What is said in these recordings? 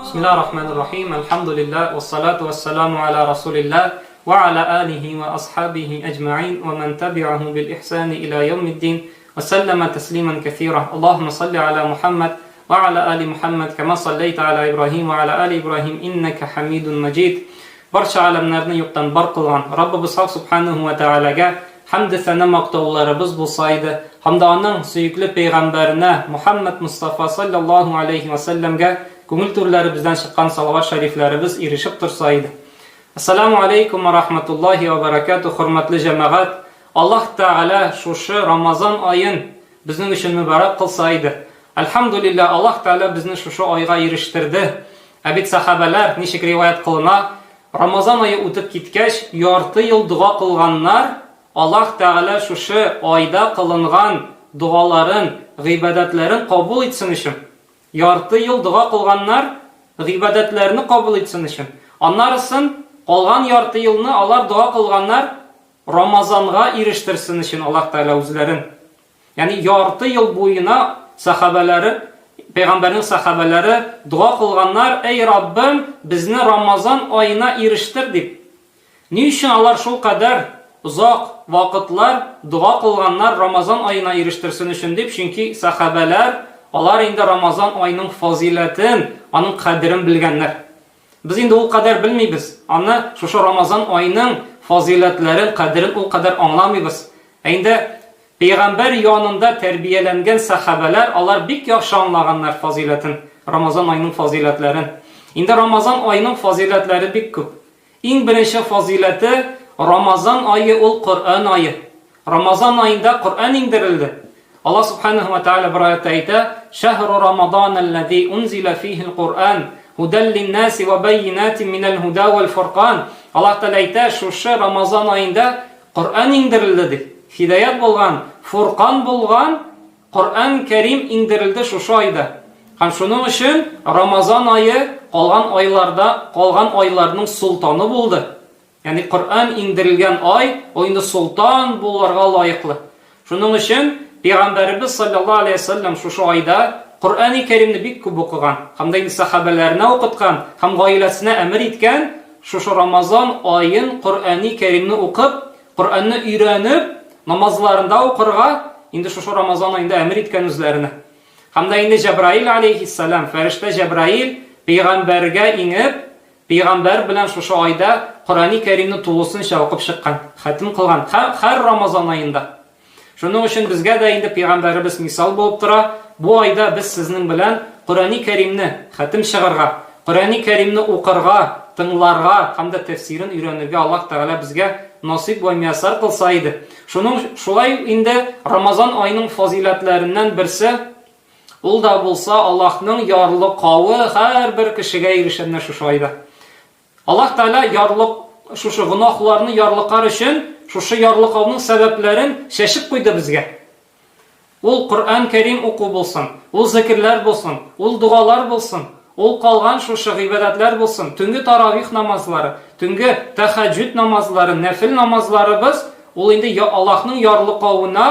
Бисмиллаһир рахманир рахим. Әлхәмдүлилләһ, вассалату вассаламу аля расулилләһ ва аля алихи ва асхабихи әҗмәгыйн ва ман табиаху бил ихсани иля яумиддин ва сәлләмә тәслиман кәсира. Аллаһумма салли аля Мухаммад ва аля али Мухаммад кама саллайта аля Ибраһим ва аля али Ибраһим иннәкә Хамидун Маҗид. Барча аләмнәрне юктан бар кылган Раббыбыз Хак Субханаһу ва Тәгаләгә хәмде сәна мактауларыбыз булса иде һәм дә аның сөекле пәйгамбәренә Мухаммад Мостафа салләллаһу алейһи вә сәлләмгә күңел түрләребездән чыккан салават шәрифләребез ирешеп торса иде. Әссәламү алейкум вә рахматуллаһи вә бәрәкәтүһ, хөрмәтле җәмәгать! Аллаһ Тәгалә шушы Рамазан аен безнең өчен мөбарәк кылса иде. Әлхәмдүлилләһ, Аллаһ Тәгалә безне шушы айга ирештерде. Ә бит сәхабәләр, ничек риваять кылына, Рамазан ае үтеп киткәч, ярты ел дога кылганнар, Аллаһ Тәгалә шушы айда кылынган догаларын, гыйбадәтләрен кабул итсен өчен. Ярты ел дога кылганнар, гыйбадәтләрне кабул итсен өчен. Аннарысын, калган ярты елны алар дога кылганнар, Рамазанга ирештерсен өчен Аллаһ Тәгалә үзләрен. Ягъни ярты ел буена сәхабәләре, пәйгамбәрнең сәхабәләре дога кылганнар, Әй Раббым, безне Рамазан аена ирештер дип. Ни өчен алар шул кадәр озак вакытлар дога кылганнар Рамазан аена ирештерсен өчен дип, чөнки сәхабәләр алар инде Рамазан аеның фазыйләтен, аның кадерен белгәннәр. Без инде ул кадәр белмибез, аны шушы Рамазан аеның фазыйләтләрен, кадерен ул кадәр аңламыйбыз. Ә инде Пәйгамбәр янында тәрбияләнгән сәхабәләр, алар бик яхшы аңлаганнар фазыйләтен, Рамазан аеның фазыйләтләрен. Инде Рамазан аеның фазыйләтләре бик күп. Иң беренче фазыйләте, Рамазан ае ул Коръән ае. Рамазан аенда Коръән иңдерелде. Аллаһ Субханаһу ва Тааля бер аятта әйтә, Шәһру Рамадан аллази унзила фихил Коръән, һудәл линнаси ва байинатин минәл һуда вәл фуркан. Аллаһ Тааля әйтә, шушы Рамазан аенда Коръән иңдерелде ди. Һидаят булган, Фуркан булган Коръән Кәрим иңдерелде шушы айда. Һәм шуның өчен Рамазан ае калган айларда, калган айларның солтаны булды. Ягъни Коръән иңдерелгән ай, ул инде солтан булырга лаеклы. Шуның өчен Пәйгамбәребез саллаллаһу алейһи ва сәлләм шушы айда Коръәни Кәримне бик күп укыган һәм дә инде сәхабәләренә укыткан һәм гаиләсенә әмер иткән шушы Рамазан аен Коръәни Кәримне укып, Коръәнне өйрәнеп, намазларында укырга инде шушы Рамазан аенда әмер иткән үзләренә. Һәм дә инде Җәбраил алейһиссәлам, фәрештә Җәбраил пәйгамбәргә иңеп, Пәйгамбәр белән шушы айда Коръәни Кәримне тулысынча укып чыккан, хәтем кылган, һәр Рамазан аенда. Шуның өчен безгә дә инде пәйгамбәребез мисал булып тора, бу айда без сезнең белән Коръәни Кәримне хәтем чыгарга, Коръәни Кәримне укырга, тыңларга һәм дә тәфсирен өйрәнергә Аллаһ Тәгалә безгә насыйп вә мияссар кылса иде. Шуның шулай инде Рамазан аеның фазыйләтләреннән берсе, Ул да булса Аллаһның ярлыкавы һәрбер кешегә ирешә менә шушы айда. Аллаһ Тәгалә ярлык шушы гөнаһларны ярлыкар өчен шушы ярлыкауның сәбәпләрен чәчеп куйды безгә. Ул Коръән Кәрим уку булсын, ул зикерләр булсын, ул догалар булсын, ул калган шушы гыйбадәтләр булсын, төнге таравих намазлары, төнге тәхәҗҗүд намазлары, нәфел намазларыбыз, ул инде Аллаһның ярлыкавына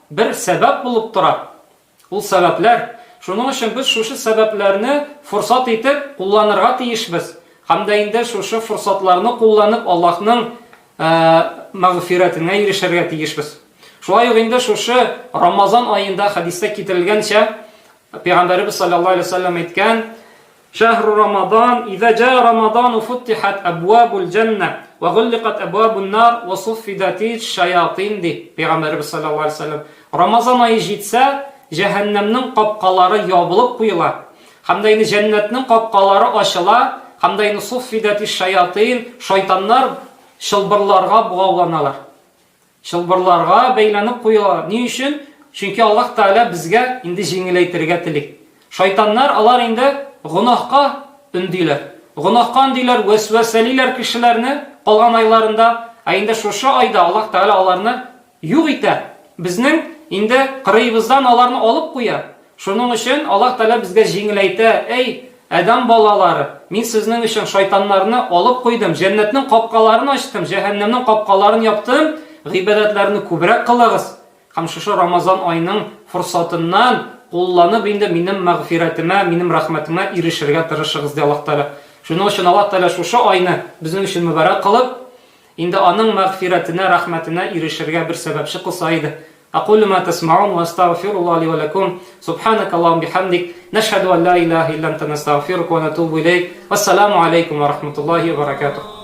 бер сәбәп булып тора. Ул сәбәпләр. Шуның өчен без шушы сәбәпләрне форсат итеп кулланырга тиешбез. Һәм дә инде шушы форсатларны кулланып Аллаһның мәгъфирәтенә ирешергә тиешбез. Шулай ук инде шушы Рамазан аенда хәдистә китерелгәнчә, Пәйгамбәребез саллаллаһу алейһи ва сәлләм әйткән, Шәһру Рамадан, иза җаа Рамадану футтихат әбвабул җәннә, вә гулликат әбвабун нар, вә суффидатит шаятин, ди Пәйгамбәребез саллаллаһу алейһи ва сәлләм. Рамазан ае җитсә, җәһәннәмнең капкалары ябылып куела, һәм дә инде җәннәтнең капкалары ачыла, һәм дә инде суффидатиш шаятин, шайтаннар чылбырларга богауланалар. Чылбырларга бәйләнеп куела. Ни өчен? Чөнки Аллаһ Тәгалә безгә инде җиңеләйтергә тели. Шайтаннар алар инде гөнаһка өндиләр. Гөнаһка өндиләр, вәсвәсәлиләр кешеләрне калган айларында. Ә инде шушы айда Аллаһ Тәгалә аларны юк итә. Безнең инде кырыебыздан аларны алып куя. Шуның өчен Аллаһ Тәгалә безгә җиңеләйтә, Әй, адәм балалары, мин сезнең өчен шайтаннарны алып куйдым, җәннәтнең капкаларын ачтым, җәһәннәмнең капкаларын яптым, гыйбадәтләрне күбрәк кылыгыз һәм шушы Рамазан аеның форсатыннан кулланып инде минем мәгъфирәтемә, минем рәхмәтемә ирешергә тырышыгыз, ди Аллаһ Тәгалә. Шуның өчен Аллаһ Тәгалә шушы айны безнең өчен мөбарәк кылып, инде аның мәгъфирәтенә, рәхмәтенә ирешергә бер сәбәпче кылса иде. Акулю ма тәсмаун ва астагфируллаһ ли ва ләкум. Субханак Аллаһумма бихамдик, нәшһәду ан ла илаһа илля анта настагфирука ва натубу иләйк. Вассаламу алейкум ва рахматуллаһи ва баракатуһ.